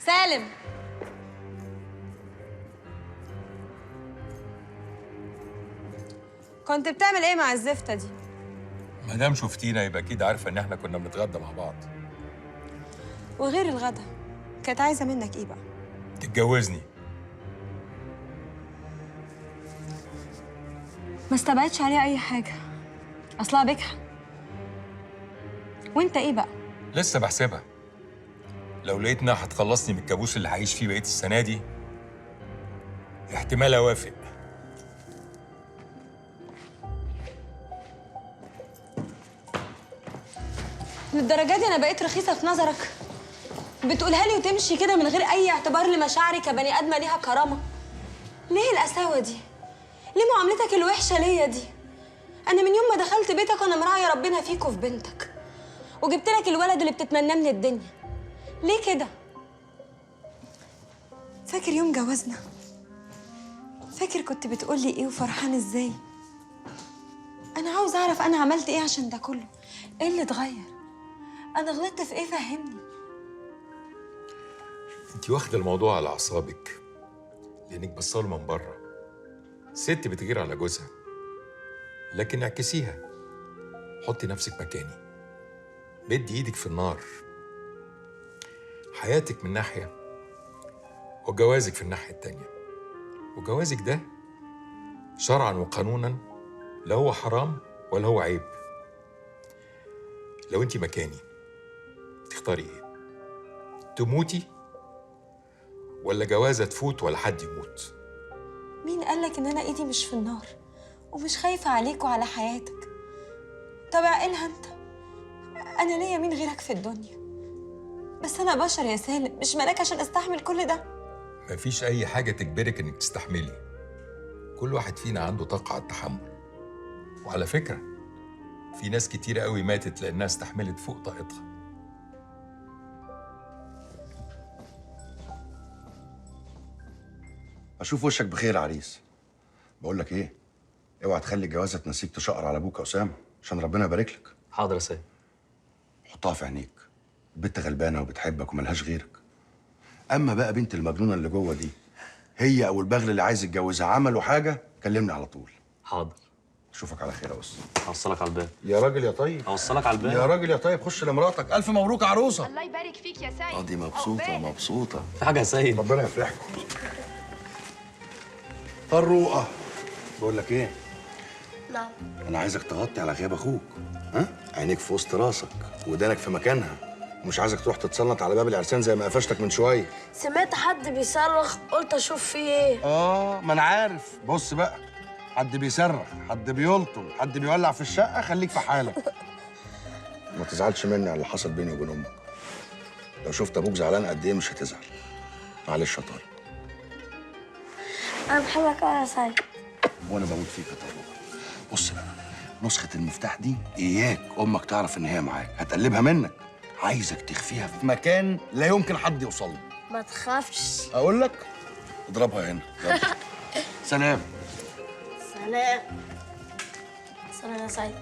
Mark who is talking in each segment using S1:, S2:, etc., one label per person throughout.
S1: سالم، كنت بتعمل ايه مع الزفته دي؟
S2: ما دام شفتينا يبقى اكيد عارفه ان احنا كنا بنتغدى مع بعض.
S1: وغير الغدا كانت عايزه منك ايه بقى؟
S2: تتجوزني.
S1: ما استبعدش عليها اي حاجة، اصلها بجحه. وانت ايه بقى؟
S2: لسه بحسبها. لو لقيت انها هتخلصني من الكابوس اللي هعيش فيه بقية السنة دي احتمال اوافق.
S1: للدرجة دي انا بقيت رخيصة في نظرك؟ بتقولها لي وتمشي كده من غير اي اعتبار لمشاعري كبني ادمه ليها كرامة؟ ليه القساوه دي؟ ليه معاملتك الوحشة ليا دي؟ انا من يوم ما دخلت بيتك وانا مراعيه ربنا فيك وفي بنتك، وجبت لك الولد اللي بتتمناه من الدنيا. ليه كده؟ فاكر يوم جوازنا؟ فاكر كنت بتقولي ايه وفرحان ازاي؟ انا عاوز اعرف انا عملت ايه عشان ده كله؟ ايه اللي اتغير؟ انا غلطت في ايه؟ فهمني.
S2: انت واخده الموضوع على اعصابك لانك بصاله من بره. ست بتغير على جوزها، لكن اعكسيها، حطي نفسك مكاني، مدي ايدك في النار. حياتك من ناحية وجوازك في الناحية التانية. وجوازك ده شرعا وقانونا لا هو حرام ولا هو عيب. لو انت مكاني تختاري ايه؟ تموتي ولا جوازة تفوت ولا حد يموت؟
S1: مين قالك ان انا ايدي مش في النار ومش خايفة عليك وعلى حياتك؟ طب عقلها انت، انا ليا مين غيرك في الدنيا؟ بس انا بشر يا سالم، مش ملاك عشان استحمل كل ده.
S2: مفيش اي حاجة تجبرك انك تستحملي. كل واحد فينا عنده طاقة على التحمل. وعلى فكرة في ناس كتيرة قوي ماتت لأنها استحملت فوق طاقتها.
S3: أشوف وشك بخير يا عريس. بقول لك إيه؟ أوعى تخلي الجوازة تنسيك تشقر على أبوك يا أسامة، عشان ربنا يبارك لك.
S4: حاضر يا سيد.
S3: حطها في عينيك، البنت غلبانة وبتحبك وملهاش غيرك. أما بقى بنت المجنونة اللي جوه دي، هي أو البغل اللي عايز يتجوزها عملوا حاجة كلمني على طول.
S4: حاضر.
S3: اشوفك على خير يا أسطى.
S4: هوصلك على الباب.
S3: يا راجل يا طيب.
S4: هوصلك على الباب.
S3: يا راجل يا طيب، خش لمراتك. ألف مبروك يا عروسة.
S5: الله يبارك فيك يا سيد.
S3: دي مبسوطة مبسوطة.
S4: في حاجة يا سيد؟
S3: ربنا يفرحكم. طروقة، بقول لك إيه؟
S5: نعم.
S3: أنا عايزك تغطي على غياب أخوك، ها؟ عينيك في وسط راسك، ودانك في مكانها، ومش عايزك تروح تتسلط على باب العرسان زي ما قفشتك من شوية.
S5: سمعت حد بيصرخ قلت أشوف فيه إيه.
S3: ما أنا عارف. بص بقى، حد بيصرخ، حد بيلطم، حد بيولع في الشقة، خليك في حالك. ما تزعلش مني على اللي حصل بيني وبين أمك. لو شفت أبوك زعلان قد إيه مش هتزعل. معلش يا طارق.
S5: أنا بحبك أوي يا سيد.
S3: وأنا بموت فيك يا طارق. بص بقى، نسخة المفتاح دي إياك أمك تعرف إن هي معاك، هتقلبها منك. عايزك تخفيها في مكان لا يمكن حد يوصل له.
S5: ما تخافش.
S3: أقول لك؟ اضربها هنا. يلا. سلام.
S5: سلام. سلام يا سيد.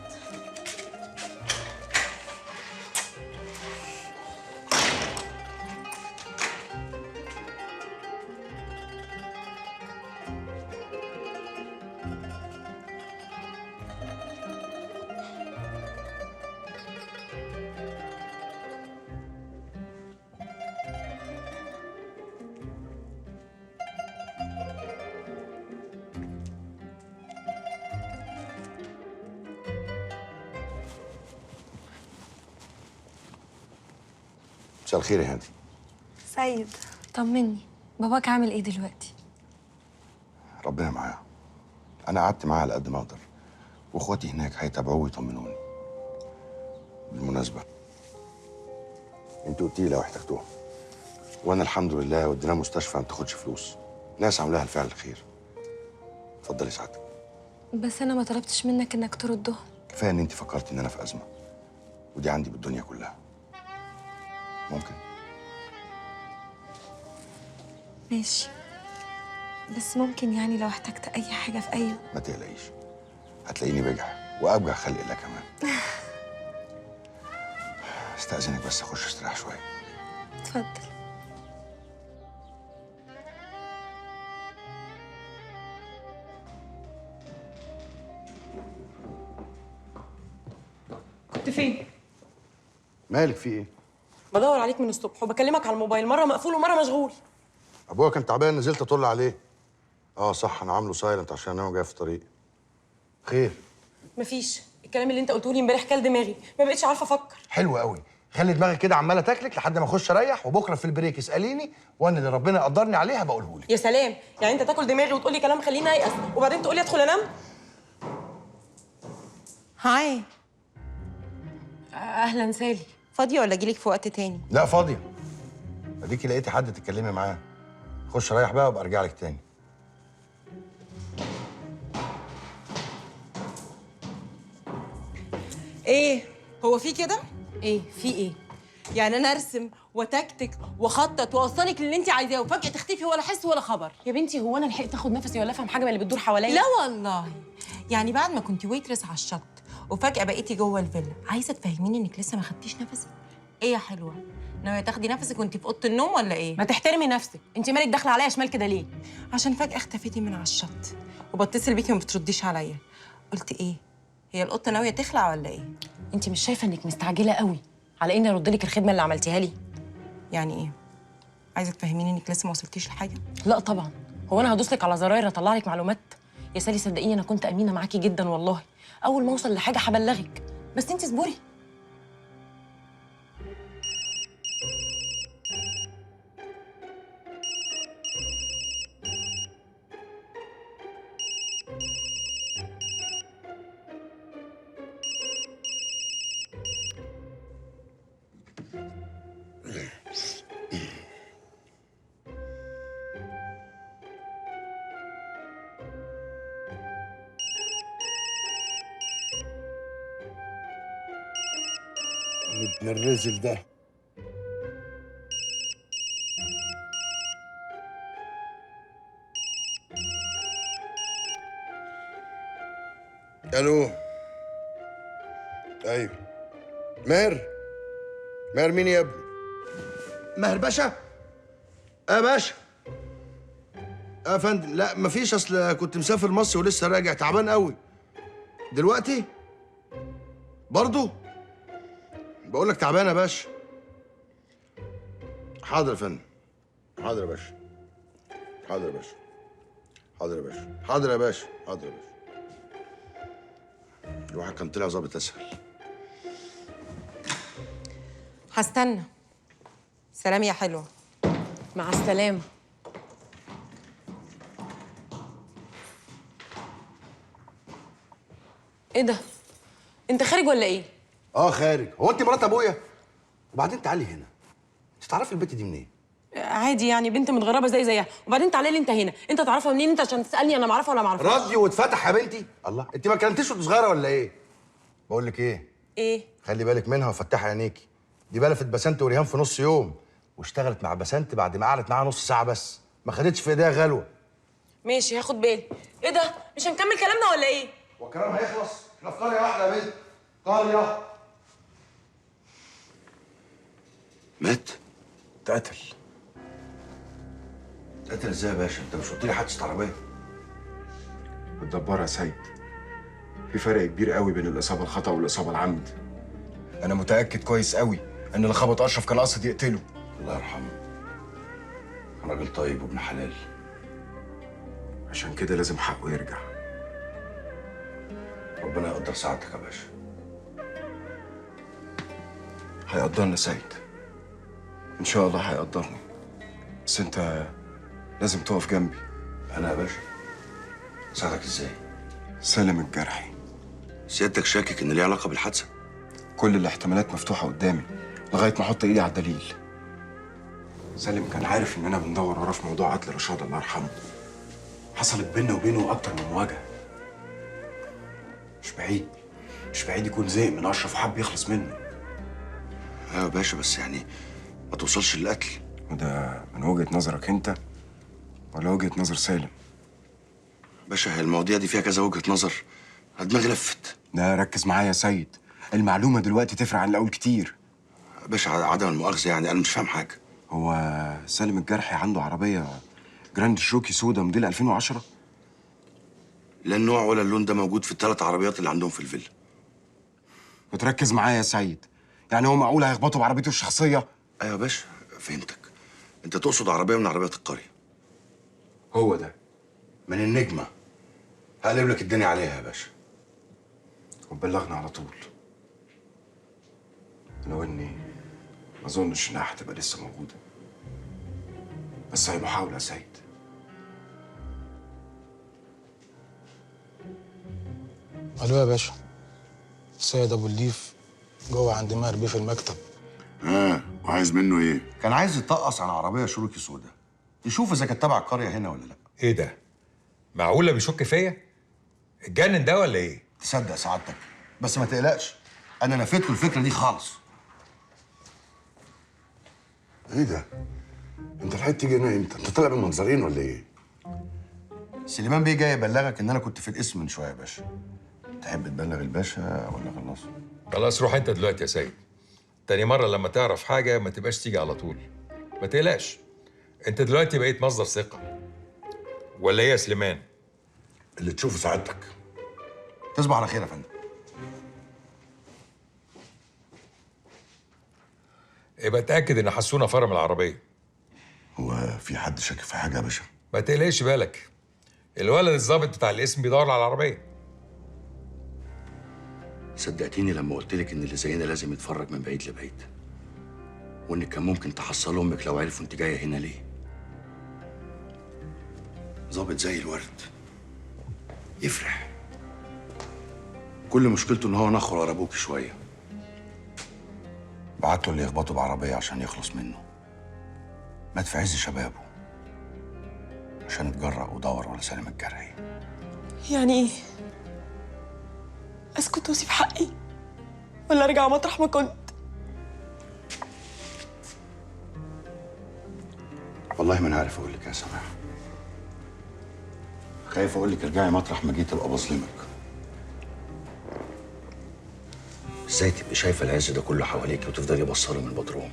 S3: مساء الخير يا هادي.
S1: سيد طمني، باباك عامل ايه دلوقتي؟
S3: ربنا معاه. انا قعدت معاه على قد ما اقدر، واخواتي هناك هيتابعوه ويطمنوني. بالمناسبة انتوا قلتي لي لو احتجتوها، وانا الحمد لله وديناها مستشفى ما بتاخدش فلوس، ناس عاملاها الفعل الخير. اتفضلي سعادتك.
S1: بس انا ما طلبتش منك انك تردهم.
S3: كفاية ان انت فكرتي ان انا في ازمة، ودي عندي بالدنيا كلها. ممكن؟
S1: ماشي، بس ممكن يعني لو احتجت اي حاجة في اي
S3: ما تقلقيش، هتلاقيني بجح وابجح خلق الله كمان. استأذنك بس اخش استريح شوية.
S1: اتفضل.
S6: فين؟
S3: مالك في ايه؟
S6: بدور عليك من الصبح وبكلمك على الموبايل، مرة مقفول ومرة مشغول.
S3: ابويا كان تعبان نزلت اطل عليه. اه صح، انا عامله silent عشان انا جاي في الطريق. خير؟
S6: مفيش، الكلام اللي انت قلته لي امبارح كل دماغي، ما بقتش عارفه افكر.
S3: حلو قوي، خلي دماغك كده عماله تاكلك لحد ما اخش اريح، وبكره في ال break اساليني وانا اللي ربنا يقدرني عليها بقوله لك.
S6: يا سلام، يعني انت تاكل دماغي وتقولي كلام خليني ايأس وبعدين تقولي ادخل انام؟
S7: hi.
S6: اهلا سالي.
S7: فاضية ولا اجيلك في وقت تاني؟
S3: لا فاضية. اديكي لقيتي حد تتكلمي معاه. خش ريح بقى وابقى ارجع لك تاني.
S7: ايه هو في كده؟
S6: ايه في ايه؟
S7: يعني انا ارسم وتكتك واخطط واوصلك للي انت عايزاه وفجاة تختفي ولا حس ولا خبر؟
S6: يا بنتي هو انا لحقت اخد نفسي ولا افهم حاجة من اللي بتدور حواليا؟
S7: لا والله، يعني بعد ما كنت waitress على الشط وفجاة بقيتي جوه الفيلا، عايزه تفهميني انك لسه ما خدتيش نفسك؟ ايه يا حلوة؟ ناوية تاخدي نفسك وانت في اوضة النوم ولا ايه؟
S6: ما تحترمي نفسك، انت مالك داخله عليا شمال كده ليه؟
S7: عشان فجاة اختفيتي من على الشط وبتصل بيكي وما بترديش عليا. قلت ايه؟ هي القطة ناوية تخلع ولا ايه؟
S6: انت مش شايفه انك مستعجلة قوي على اني ارد لك الخدمة اللي عملتيها لي؟
S7: يعني ايه؟ عايزه تفهميني انك لسه ما وصلتيش لحاجة؟
S6: لا طبعا، هو انا هدوس لك على زراير اطلع لك معلومات؟ يا سالي صدقيني انا كنت امينه معاكي جدا والله، اول ما اوصل لحاجة هبلغك، بس انت اصبري.
S3: ابن الرزل ده. الو. ايوه ماهر. ماهر مين يا ابني؟ ماهر باشا؟ اه باشا. اه فندم، لا مفيش، اصل كنت مسافر مصر ولسه راجع تعبان قوي. دلوقتي؟ برضو؟ بقول لك تعبان يا باشا. حاضر يا فندم. حاضر يا باشا. حاضر يا باشا. حاضر يا باشا. حاضر يا باشا. حاضر يا باشا. الواحد كان طلع ظابط اسهل.
S7: هستنى. سلام يا حلوة.
S6: مع السلامة. ايه ده؟ انت خارج ولا ايه؟
S3: اه خارج. هو انت مرات ابويا؟ وبعدين تعالي هنا، انت تعرفي البت دي منين؟
S6: عادي يعني، بنت متغربه زي زيها. وبعدين تعالي لي انت هنا، انت تعرفها منين انت عشان تسالني انا معرفها ولا ما اعرفهاش؟
S3: راديو واتفتح يا بنتي. الله، انت ما كلمتيش وانت صغيرة ولا ايه؟ بقول لك ايه؟
S6: ايه؟
S3: خلي بالك منها وفتحي عينيكي. دي بلفت بسنت وريهام في نص يوم، واشتغلت مع بسنت بعد ما قعدت معاها نص ساعة بس، ما خدتش في ايديها غلوه.
S6: ماشي هاخد بالي. ايه ده؟ مش هنكمل كلامنا ولا ايه؟
S3: والكلام هيخلص؟ احنا في قرية واحدة يا بنت، قرية. مات؟
S8: اتقتل.
S3: اتقتل ازاي يا باشا؟ انت مش قلت لي حادثه عربية؟
S8: بتدبرها يا سيد. في فرق كبير قوي بين الاصابة الخطا والاصابه العمد. انا متاكد كويس قوي ان اللي خبط اشرف كان قاصد يقتله.
S3: الله يرحمه، كان راجل طيب وابن حلال.
S8: عشان كده لازم حقه يرجع.
S3: ربنا يقدر سعادتك يا باشا.
S8: هيقدرنا سيد، ان شاء الله هيقدرني، بس انت لازم تقف جنبي.
S3: انا يا باشا ساعدك ازاي؟
S8: سالم الجرحي.
S3: سيادتك شاكك ان ليه علاقة بالحادثه؟
S8: كل الاحتمالات مفتوحة قدامي لغاية ما احط ايدي على الدليل. سالم كان عارف اننا بندور وراه في موضوع قتل رشاد الله يرحمه. حصلت بينا وبينه اكتر من مواجهة. مش بعيد يكون زهق من اشرف وحب يخلص منه.
S3: ايوه يا باشا، بس يعني ما توصلش للقتل.
S8: وده من وجهة نظرك انت ولا وجهة نظر سالم؟
S3: باشا هي المواضيع دي فيها كذا وجهة نظر، دماغي لفت.
S8: لا ركز معايا يا سيد، المعلومة دلوقتي تفرق عن الأول كتير.
S3: باشا عدم المؤاخذة يعني أنا مش فاهم حاجة.
S8: هو سالم الجرحي عنده عربية جراند شروكي سودا موديل 2010؟
S3: لا النوع ولا اللون ده موجود في الثلاث عربيات اللي عندهم في الفيلا.
S8: بتركز معايا يا سيد، يعني هو معقول هيخبطه بعربيته الشخصية؟
S3: ايوه يا باشا فهمتك، انت تقصد عربية من عربيات القرية.
S8: هو ده
S3: من النجمة. هقلب لك الدنيا عليها يا باشا.
S8: وبلغنا على طول. لو اني ما اظنش انها هتبقى لسه موجودة، بس هي محاولة يا سيد.
S9: الو يا باشا، السيد ابو الليف جوه عند ماهر بيه في المكتب.
S3: وعايز منه ايه؟ كان عايز يطقص على عربية شروكي سودا، يشوف اذا كانت تبع القرية هنا ولا لا.
S2: ايه ده؟ معقولة بيشك فيا؟ اتجنن ده ولا ايه؟
S3: تصدق سعادتك، بس ما تقلقش، انا نفيت له الفكرة دي خالص.
S10: ايه ده؟ انت لحقت تيجي هنا امتى؟ انت طالع بالمنظرين ولا ايه؟
S3: سليمان بيه جاي يبلغك ان انا كنت في القسم من شوية يا باشا. تحب تبلغ الباشا ولا خلاص؟
S2: خلاص روح انت دلوقتي يا سيد. تاني مرة لما تعرف حاجة ما تبقاش تيجي على طول. ما تقلقش، انت دلوقتي بقيت مصدر ثقة. ولا ايه يا سليمان؟
S10: اللي تشوفه سعادتك.
S3: تصبح على خير يا فندم.
S2: يبقى اتأكد ان حسونه فرم العربية.
S10: هو في حد شاكك في حاجة يا باشا؟
S2: ما تقلقش بالك، الولد الظابط بتاع القسم بيدور على العربية.
S3: صدقتيني لما قلت لك ان اللي زينا لازم يتفرج من بعيد لبعيد، وانك كان ممكن تحصل امك لو عرفوا انت جاية هنا ليه. ظابط زي الورد يفرح، كل مشكلته ان هو نخر ورا ابوكي شوية. بعت له اللي يخبطه بعربيه عشان يخلص منه. مات في عز شبابه عشان اتجرأ ودور ورا سالم الجرعي.
S11: يعني ايه؟ اسكت واسيب حقي ولا ارجع مطرح ما كنت؟
S3: والله ما انا عارف اقول لك يا سماح. خايف اقول لك ارجعي مطرح ما جيت ابقى بظلمك. ازاي تبقي شايفه العز ده كله حواليك وتفضلي بصله من البدروم،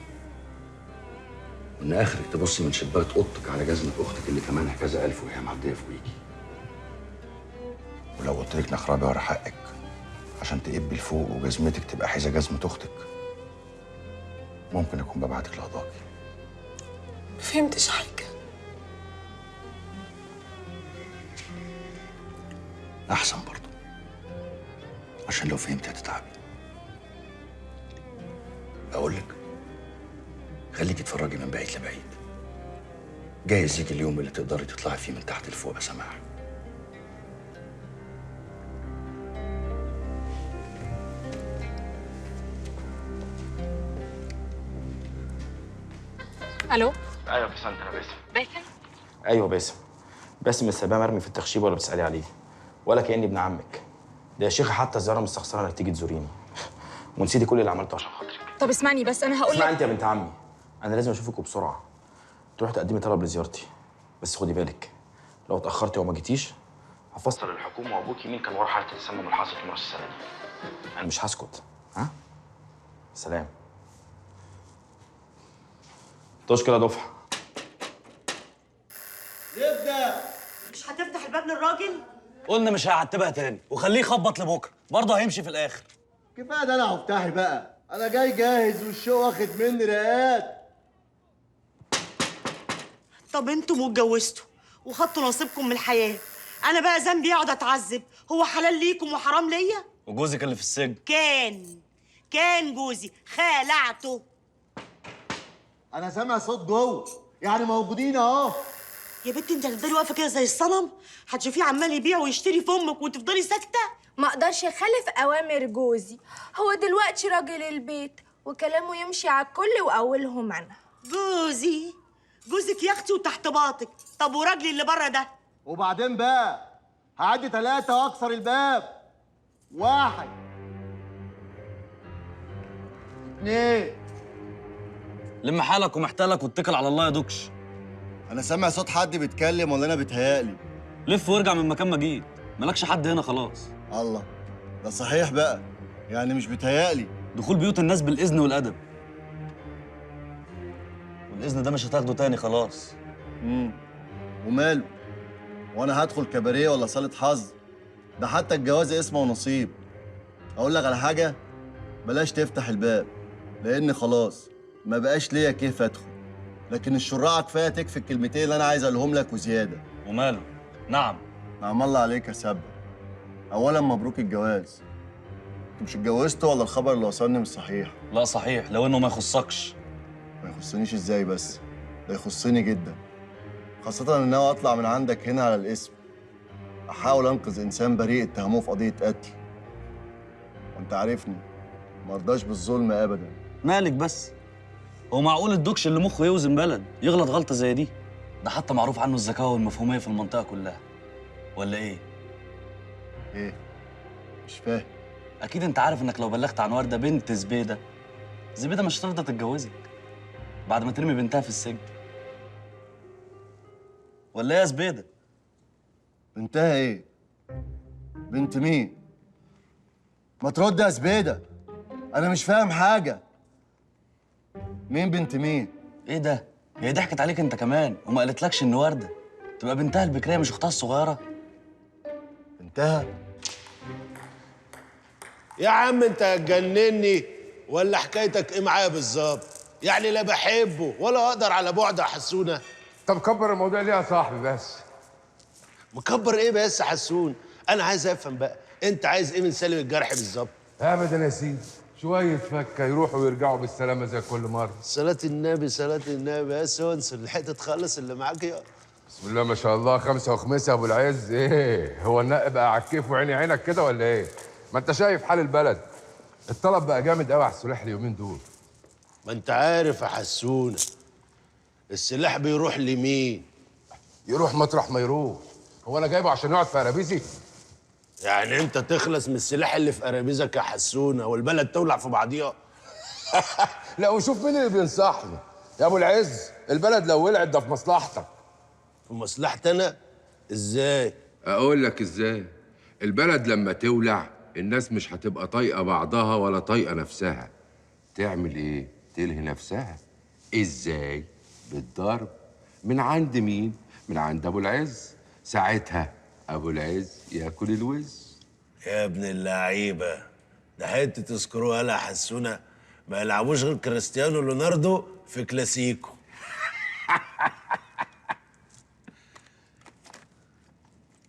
S3: وان اخرك تبصي من شباك اوضتك على جزمه اختك اللي ثمنها كذا الف وهي معدية فوقيكي. ولو قلت لك نخربي ورا حقك عشان تقبي لفوق وجزمتك تبقى حذا جزمه اختك، ممكن اكون ببعتك لقضاكي.
S11: ما فهمتش حاجة.
S3: احسن برضه، عشان لو فهمتي هتتعبي. اقول لك خليكي تتفرجي من بعيد لبعيد، جايز يجي اليوم اللي تقدري تطلعي فيه من تحت لفوق يا سماح.
S6: الو.
S12: ايوه بس انت انا باسم.
S6: باسم؟
S12: ايوه باسم. باسم السباه مرمي في التخشيب ولا بتسالي عليه؟ ولا كاني ابن عمك. ده يا شيخه حتى الزيارة مستخسره انك تيجي تزوريني. ونسيتي كل اللي عملته عشان خاطرك.
S6: طب اسمعني بس، انا هقول لك.
S12: اسمعي انت يا بنت عمي، انا لازم اشوفك وبسرعة. تروح تقدمي طلب لزيارتي، بس خدي بالك لو اتاخرتي وما جيتيش هفصل الحكومة وابوكي مين كان ورا حاله التسمم اللي حصلت من راس السنة دي. انا مش هسكت. ها؟ سلام. تشكر يا دفعه.
S13: نبدا.
S14: مش هتفتح الباب للراجل؟
S13: قلنا مش هيعتبها تاني، وخليه يخبط لبكرة، برضه هيمشي في الاخر.
S15: كفاية ده، انا هفتحي بقى، انا جاي جاهز والشوق واخد مني رقات.
S14: طب انتوا اتجوزتوا وخدتوا نصيبكم من الحياة، انا بقى ذنبي اقعد اتعذب؟ هو حلال ليكم وحرام ليا؟
S13: وجوزك اللي في السجن
S14: كان جوزي خالعته.
S15: انا سامع صوت جوه، يعني موجودين اهو.
S14: يا بنتي انت هتفضلي واقفة كده زي الصنم؟ هتشوفيه عمال يبيع ويشتري في امك وتفضلي ساكته؟
S16: ما اقدرش اخالف اوامر جوزي، هو دلوقتي راجل البيت وكلامه يمشي على الكل واولهم انا.
S14: جوزي؟ جوزك يا اختي وتحت باطك. طب وراجلي اللي بره ده؟
S15: وبعدين بقى هعدي 3 واكسر الباب. 1 2.
S13: لم حالك ومحتالك واتكل على الله يا دوكش.
S15: انا سامع صوت حد بيتكلم ولا انا بيتهيألي؟
S13: لف وارجع من مكان ما جيت، مالكش حد هنا خلاص.
S15: الله، ده صحيح بقى، يعني مش بيتهيألي.
S13: دخول بيوت الناس بالاذن والادب، والاذن ده مش هتاخده تاني خلاص.
S15: وماله؟ وانا هدخل كباريه ولا صالة حظ؟ ده حتى الجواز اسمه ونصيب. اقول لك على حاجة، بلاش تفتح الباب لان خلاص ما بقاش ليا كيف ادخل، لكن الشراعه كفاية تكفي الكلمتين اللي انا عايز اقولهم لك وزيادة.
S13: وماله؟ نعم.
S15: نعم الله عليك يا سبع. اولا مبروك الجواز. انتوا مش اتجوزتوا ولا الخبر اللي وصلني مش صحيح؟
S13: لا صحيح، لو انه ما يخصكش.
S15: ما يخصنيش ازاي بس؟ ده يخصني جدا، خاصة ان انا اطلع من عندك هنا على الاسم احاول انقذ انسان بريء اتهموه في قضية قتل. وانت عارفني ما ارضاش بالظلم ابدا.
S13: مالك بس؟ هو معقول الدكش اللي مخه يوزن بلد يغلط غلطة زي دي؟ ده حتى معروف عنه الذكاء والمفهومية في المنطقة كلها، ولا ايه؟
S15: ايه؟ مش فاهم.
S13: اكيد انت عارف انك لو بلغت عن وردة بنت زبيدة، زبيدة مش هترضى تتجوزك بعد ما ترمي بنتها في السجن. ولا ايه يا زبيدة؟
S15: بنتها ايه؟ بنت مين؟ ما ترد يا زبيدة، أنا مش فاهم حاجة. مين بنت مين؟
S13: ايه ده؟ هي ضحكت عليك انت كمان وما قالتلكش ان وردة تبقى بنتها البكرية مش اختها الصغيرة؟
S15: بنتها؟
S17: يا عم انت هتجنني ولا حكايتك ايه معايا بالظبط؟ يعني لا بحبه ولا اقدر على بعد يا حسونة.
S18: طب كبر الموضوع ليه يا صاحبي بس؟
S17: مكبر ايه بس يا حسون؟ انا عايز افهم بقى، انت عايز ايه من سالم الجرح بالظبط؟
S18: ابدا يا سيدي، شوية فكة يروحوا ويرجعوا بالسلامة زي كل مرة.
S17: صلاة النبي صلاة النبي بس انسى، لحقت تخلص اللي معاك يا
S18: بسم الله ما شاء الله. 5 و5 يا ابو العز. ايه هو النق بقى على الكيف وعيني عينك كده ولا ايه؟ ما انت شايف حال البلد، الطلب بقى جامد قوي على السلاح اليومين دول.
S17: ما انت عارف يا حسونة السلاح بيروح لمين؟
S18: يروح مطرح ما يروح. هو انا جايبه عشان يقعد في قرابيزي؟
S17: يعني انت تخلص من السلاح اللي في قرابيزك يا حسونه والبلد تولع في بعضيها؟
S18: لا وشوف مين اللي بينصحني يا ابو العز، البلد لو ولعت ده في مصلحتك.
S17: في مصلحتي انا؟ ازاي؟
S18: اقول لك ازاي. البلد لما تولع الناس مش هتبقى طايقة بعضها ولا طايقة نفسها. تعمل ايه؟ تلهي نفسها. ازاي؟ بالضرب. من عند مين؟ من عند ابو العز. ساعتها ابو العز ياكل الوز.
S17: يا ابن اللعيبة، ده حتة تذكروها يا حسونه، ما يلعبوش غير كريستيانو ليوناردو في كلاسيكو.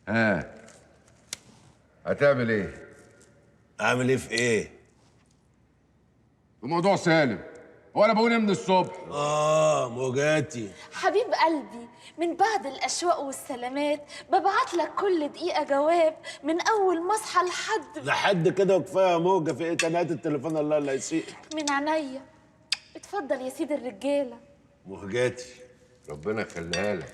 S18: ها هتعمل ايه؟
S17: اعمل ايه في ايه؟
S18: الموضوع سالم، هو انا بقول ايه من الصبح؟
S17: موجاتي
S16: حبيب قلبي، من بعد الاشواق والسلامات ببعت لك كل دقيقة جواب من اول ما اصحى
S17: لحد كده وكفاية يا موجه. في ايه تنهات التليفون؟ الله لا يسيء.
S16: من عينيا. اتفضل يا سيد الرجالة.
S17: موجاتي
S18: ربنا يخليها لك.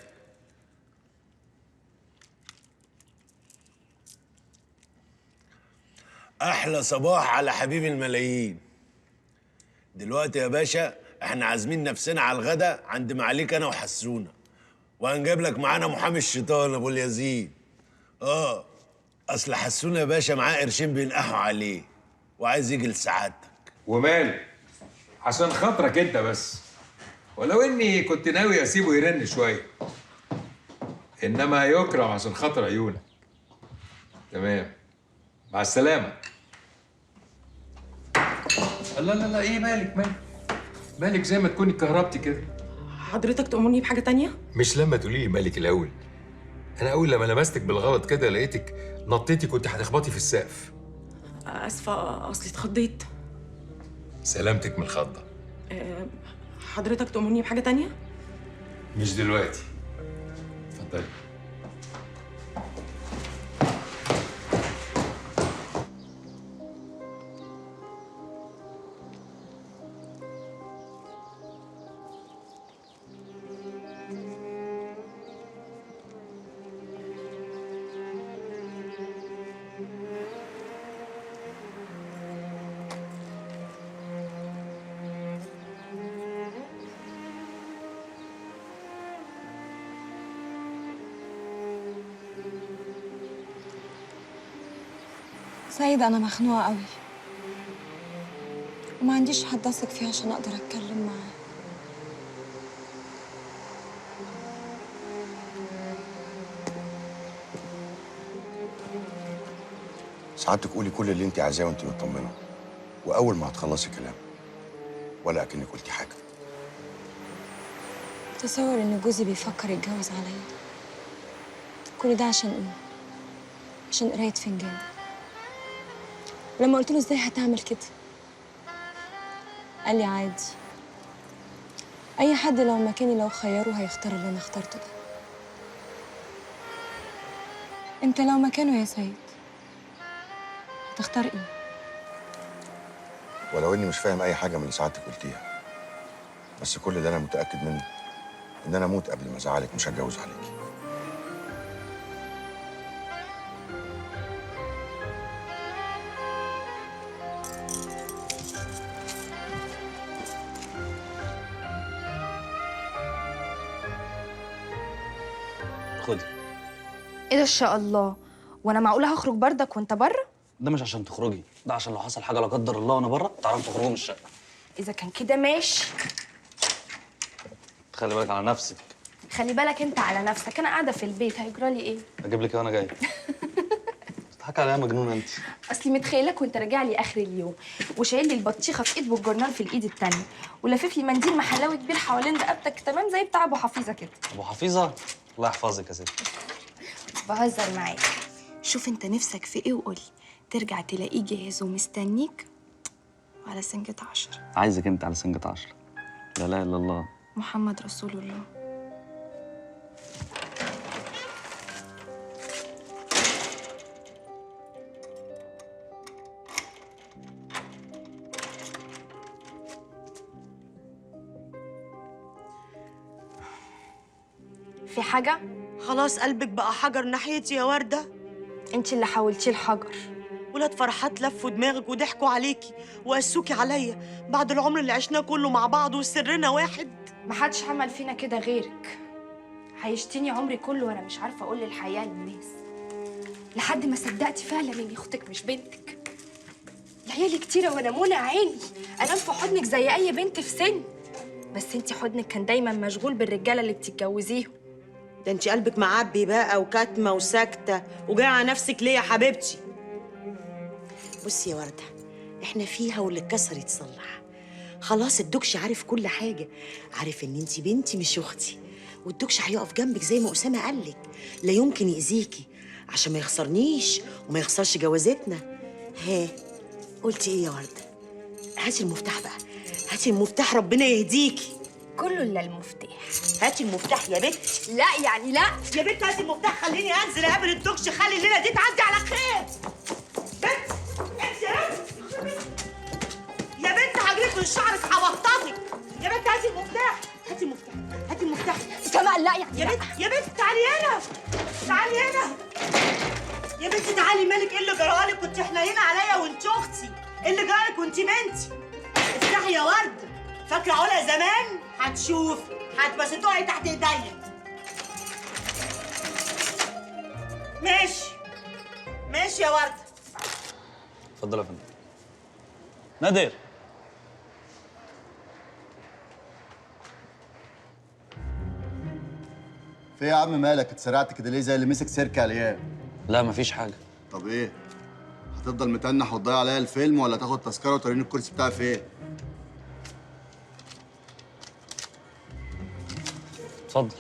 S17: احلى صباح على حبيب الملايين. دلوقتي يا باشا احنا عازمين نفسنا على الغدا عند معاليك انا وحسونه، وهنجيب لك معانا محامي الشيطان ابو اليزيد. اصل حسونه يا باشا معاه قرشين بينقحوا عليه وعايز يجي لسعادتك.
S2: وماله؟ عشان خاطرك انت بس، ولو اني كنت ناوي اسيبه يرن شوية، انما يكرم عشان خاطر عيونك. تمام، مع السلامة. لا لا لا، ايه مالك مالك مالك؟ زي ما تكوني اتكهربتي كده.
S6: حضرتك تأمرني بحاجة تانية؟
S2: مش لما تقولي لي مالك الأول. أنا أول لما لمستك بالغلط كده لقيتك نطيتي، كنت هتخبطي في السقف.
S6: آسفة، أصلي اتخضيت.
S2: سلامتك من الخضة.
S6: حضرتك تأمرني بحاجة تانية؟
S2: مش دلوقتي. اتفضلي.
S1: سيد أنا مخنوقة قوي وما عنديش حد أثق فيه عشان أقدر أتكلم معاه.
S3: سعادتك قولي كل اللي أنت عايزاه وأنت مطمنة، واول ما هتخلصي كلام ولا اكنك قلتي حاجة.
S1: تصور ان جوزي بيفكر يتجوز عليا، كل ده عشان ايه؟ عشان قرايه فنجان. ولما قلت له ازاي هتعمل كده قال لي عادي، اي حد لو مكاني لو خيره هيختار اللي انا اخترته ده. انت لو مكانه يا سيد هتختار ايه؟
S3: ولو اني مش فاهم اي حاجة من اللي سعادتك قلتيها، بس كل اللي انا متاكد منه ان انا اموت قبل ما ازعلك، مش هتجوز عليكي.
S13: خدي.
S16: ايه ده ان شاء الله؟ وانا معقولة هخرج بردك وانت بره؟
S13: ده مش عشان تخرجي، ده عشان لو حصل حاجة لا قدر الله وانا بره تعرفي تخرجي من الشقة.
S16: اذا كان كده ماشي.
S13: خلي بالك على نفسك.
S16: خلي بالك انت على نفسك، انا قاعدة في البيت هيجرى لي ايه؟
S13: اجيب لك ايه وانا جاي؟ بتضحكي عليا مجنونة انت.
S16: اصلي متخيلك وانت راجع لي اخر اليوم وشايل لي البطيخه في ايد والجرنال في الايد التانية، ولافف لي منديل محلاوي كبير حوالين رقبتك، تمام زي بتاع ابو حفيظة كده.
S13: ابو حفيظة؟ الله يحفظك يا ستي.
S16: بهزر معاك. شوف انت نفسك في ايه وقولي، ترجع تلاقيه جاهز ومستنيك وعلى سنجة 10.
S13: عايزك انت على سنجة 10. لا اله الا الله،
S16: محمد رسول الله. في حاجة؟
S14: خلاص قلبك بقى حجر ناحيتي يا وردة.
S16: انت اللي حولتيه الحجر.
S14: ولاد فرحات لفوا دماغك وضحكوا عليكي وقسوكي عليا بعد العمر اللي عشناه كله مع بعض وسرنا واحد.
S16: محدش عمل فينا كده غيرك. عيشتيني عمري كله وانا مش عارفه اقول الحقيقة للناس، لحد ما صدقتي فعلا ان اختك مش بنتك. العيال كتيرة وانا منى عيني انام في حضنك زي اي بنت في سن، بس انت حضنك كان دايما مشغول بالرجاله اللي بتتجوزيهم.
S14: ده انت قلبك معبي بقى وكاتمه وساكته وجاية على نفسك ليه يا حبيبتي؟ بصي يا ورده، احنا فيها واللي اتكسر يتصلح. خلاص الدكش عارف كل حاجة، عارف ان انت بنتي مش اختي، والدكش هيقف جنبك زي ما اسامة قالك، لا يمكن يأذيكي عشان ما يخسرنيش وما يخسرش جوازتنا. ها قلتي ايه يا ورده؟ هاتي المفتاح بقى، هاتي المفتاح ربنا يهديكي.
S16: كله الا المفتاح.
S14: هاتي المفتاح يا بنت.
S16: لا يعني لا
S14: يا بنت، هاتي المفتاح خليني انزل اقابل الدكش، خلي الليلة دي تعدي على خير. بنت انت يا بنت، يا بنت هجريك من شعرك هبططك. يا بنت هاتي المفتاح، هاتي المفتاح، هاتي المفتاح.
S1: سما لا يعني
S14: يا بنت، يا بنت تعالي هنا، تعالي هنا يا بنت تعالي. مالك ايه اللي جرالك؟ كنت حنينه عليا وانت اختي، ايه اللي جرالك وانت بنتي؟ افتحي يا ورده. فاكره علا زمان؟ هتشوف، بس تقعي تحت ايديا. ماشي ماشي يا ورده.
S13: اتفضل يا فندم. نادر،
S15: في ايه يا عم مالك اتسرعت كده ليه زي اللي مسك سيرك عليان؟
S13: لا مفيش حاجة.
S15: طب ايه؟ هتفضل متنح وتضيع عليا الفيلم ولا تاخد تذكره وتوريني الكرسي بتاعي فين؟
S13: اتفضل.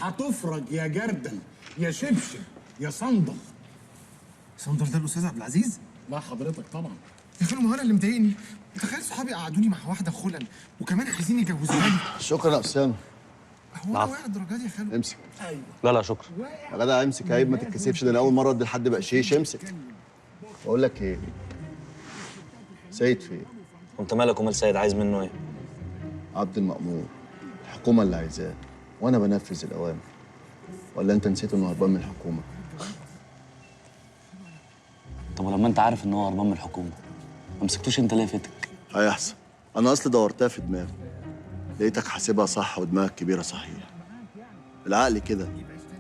S9: هتفرج يا جردل يا شبشب يا صندل.
S19: صندل ده الاستاذ عبد العزيز؟
S9: لا حضرتك طبعا
S19: يا خالو، ما هو انا اللي مضايقني. تخيل صحابي قعدوني مع واحدة خلل وكمان عايزين يجوزوها لي.
S15: شكرا يا اسامة.
S19: هو انا واقع الدرجة دي يا خالو؟
S15: امسك.
S19: ايوه.
S13: لا لا شكرا
S15: يا جدع، امسك عيب ما تتكسفش، ده انا اول مرة ادي لحد بقشيش. امسك. بقول لك ايه؟ سيد فين؟
S13: وانت مالك ومال سيد؟ عايز منه ايه؟
S15: عبد المأمور، الحكومة اللي عايزاه وانا بنفذ الاوامر. ولا انت نسيت انه هربان من الحكومة؟
S13: طب ولما انت عارف ان هو هربان من الحكومة ما مسكتوش انت ليه فاتك؟
S15: هيحصل. انا اصلي دورتها في دماغي، لقيتك حاسبها صح ودماغك كبيرة صحيح. بالعقل كده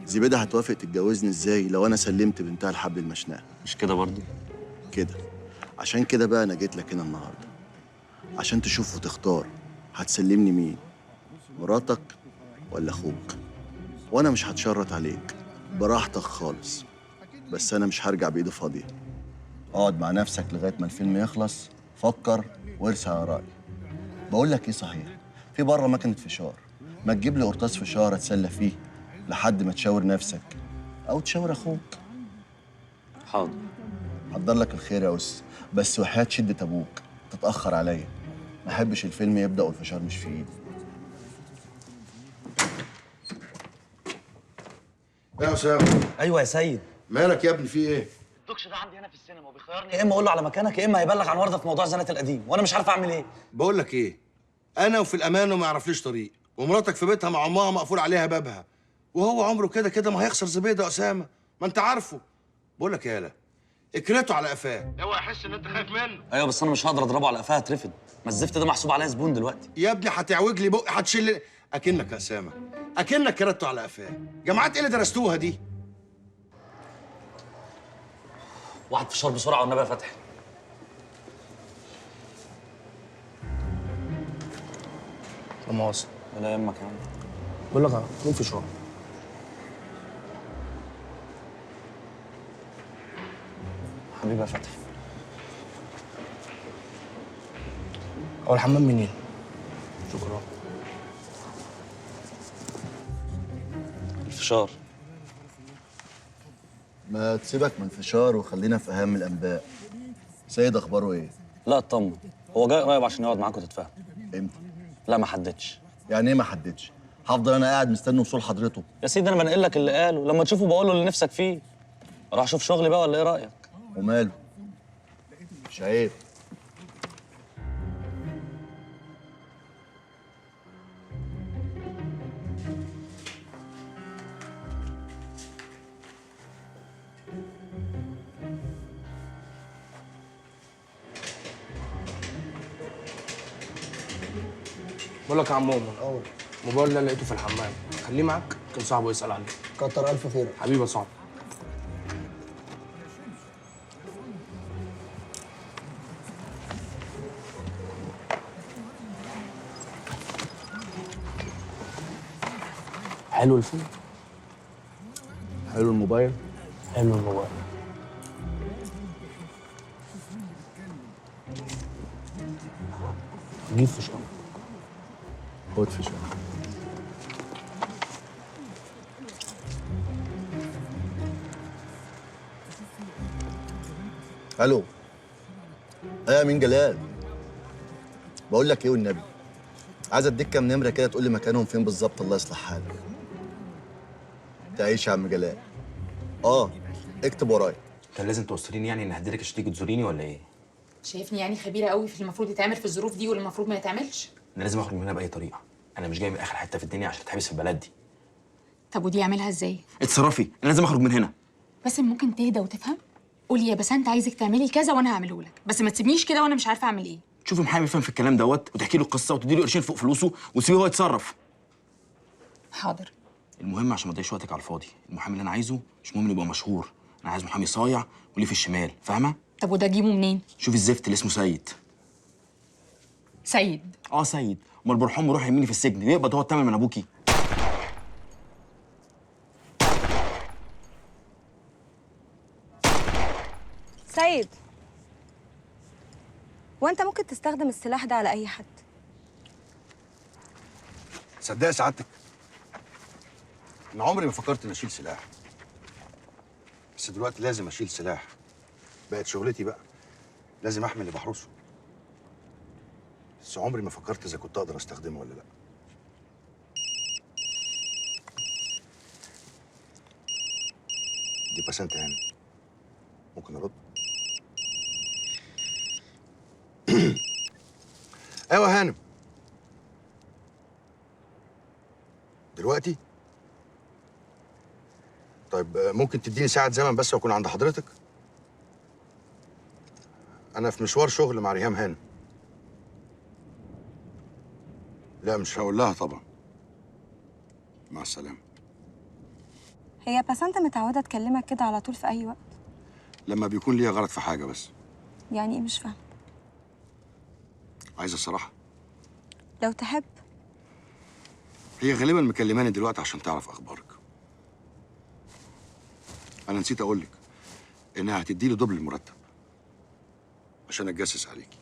S15: زبيده هتوافق تتجوزني ازاي لو انا سلمت بنتها لحبل المشنقه؟
S13: مش كده برضه؟
S15: كده. عشان كده بقى انا جيت لك هنا النهارده عشان تشوف وتختار هتسلمني مين، مراتك ولا اخوك. وانا مش هتشرط عليك، براحتك خالص. بس انا مش هرجع بايدي فاضية. اقعد مع نفسك لغاية ما الفيلم يخلص، فكر وارسى على رايي. بقول لك ايه صحيح، في بره مكنه فشار، ما تجيب لي قرطاس فشار اتسلى فيه لحد ما تشاور نفسك او تشاور اخوك.
S13: حاضر.
S15: حضر لك الخير يا أس، بس وحياة شدة ابوك تتاخر عليا، ما احبش الفيلم يبدا والفشار مش في ايدي.
S3: يا اسامة.
S13: ايوه يا سيد.
S3: مالك يا ابني، في ايه؟
S13: الدكش ده عندي هنا في السينما وبيخيرني يا اما اقول له على مكانك يا اما هيبلغ عن ورده في موضوع زنات القديم، وانا مش عارف اعمل ايه.
S3: بقول لك ايه؟ انا وفي الامان وما يعرفليش طريق، ومراتك في بيتها مع امها مقفول عليها بابها، وهو عمره كده كده ما هيخسر زبيده يا اسامة، ما انت عارفه. بقول لك يالا اكرته على قفاه، اوعى يحس ان انت خايف منه.
S13: ايوه بس انا مش هقدر اضربه على قفاه، هترفد. ما الزفت ده محسوب عليا زبون دلوقتي.
S3: يا ابني هتعوج لي بقي، هتشيل اكنك يا اسامة، اكنك كرته على قفاه. جامعات ايه اللي درستوها دي؟
S13: واحد فشار بسرعة والنبي يا فتحي.
S9: لا مؤاخذة.
S13: ولا يهمك يا عم.
S9: بقول لك مين فشار؟
S13: حبيبي يا فتحي.
S9: هو الحمام منين؟ شكرا.
S13: الفشار.
S15: ما تسيبك من الفشار وخلينا في اهم الانباء. سيد اخباره ايه؟
S13: لا اطمن، هو جاي قريب عشان يقعد معاك وتتفاهم.
S15: امتى؟
S13: لا ما حددش.
S15: يعني ايه ما حددش؟ هفضل انا قاعد مستني وصول حضرته؟
S13: يا سيدي انا بنقل لك اللي قاله، لما تشوفه بقول له اللي نفسك فيه. اروح اشوف شغلي بقى ولا ايه رايك؟
S15: وماله؟ مش عيب.
S9: بقول لك يا عم مؤمن، الموبايل اللي لقيته في الحمام خليه معاك، كان صاحبه يسأل عليه.
S20: كتر ألف خيرك
S9: حبيبي يا صاحبي. حلو الفيلم؟
S15: حلو الموبايل؟
S9: حلو الموبايل. جيب فشار.
S15: خد فشار. الو. ايه يا مين جلال؟ بقول لك ايه والنبي، عايز اديك كام نمره كده تقول لي مكانهم فين بالظبط، الله يصلح حالك. تعيش يا عم جلال. اكتب ورايا.
S12: كان لازم توصليني يعني ان هديلك عشان تيجي تزوريني ولا ايه؟
S21: شايفني يعني خبيرة قوي في اللي المفروض يتعمل في الظروف دي واللي المفروض ما يتعملش؟
S12: انا لازم اخرج من هنا باي طريقه، انا مش جاي من اخر حتة في الدنيا عشان اتحبس في البلد دي.
S21: طب ودي اعملها ازاي؟
S12: اتصرفي، انا لازم اخرج من هنا.
S21: بس ممكن تهدى وتفهم؟ قولي يا بسنت عايزك تعملي كذا وانا هعمله لك، بس ما تسيبنيش كده وانا مش عارفه اعمل ايه.
S12: تشوفي محامي يفهم في الكلام دوت وتحكي له القصة وتدي له قرشين فوق فلوسه وتسيبيه هو يتصرف.
S21: حاضر.
S12: المهم عشان ما تضيعش وقتك على الفاضي، المحامي اللي انا عايزه مش مهم يبقى مشهور، انا عايز محامي صايع وليه في الشمال، فاهمه؟
S21: طب وده اجيبه منين؟
S12: شوفي الزفت اللي اسمه سيد.
S21: سيد؟
S12: سيد، امال برحوم يروح يرميني في السجن، يقبض هو الثمن من ابوكي.
S1: سيد، وانت ممكن تستخدم السلاح ده على اي حد؟
S3: صدق سعادتك، انا عمري ما فكرت اني اشيل سلاح، بس دلوقتي لازم اشيل سلاح، بقت شغلتي بقى، لازم احمي اللي بحرسه. بس عمري ما فكرت اذا كنت اقدر استخدمه ولا لا. دي بسنت هانم، ممكن ارد؟ ايوه هانم. دلوقتي؟ طيب ممكن تديني ساعة زمن بس واكون عند حضرتك؟ أنا في مشوار شغل مع ريهام هانم. لا مش هقول لها طبعا. مع السلامة.
S1: هي بسنت متعودة تكلمك كده على طول في أي وقت؟
S3: لما بيكون ليها غرض في حاجة بس.
S1: يعني إيه؟ مش فاهمة.
S3: عايزة الصراحة؟
S1: لو تحب.
S3: هي غالبا مكلماني دلوقتي عشان تعرف أخبارك. أنا نسيت أقول لك، انها هتديلي double المرتب عشان اتجسس عليكي.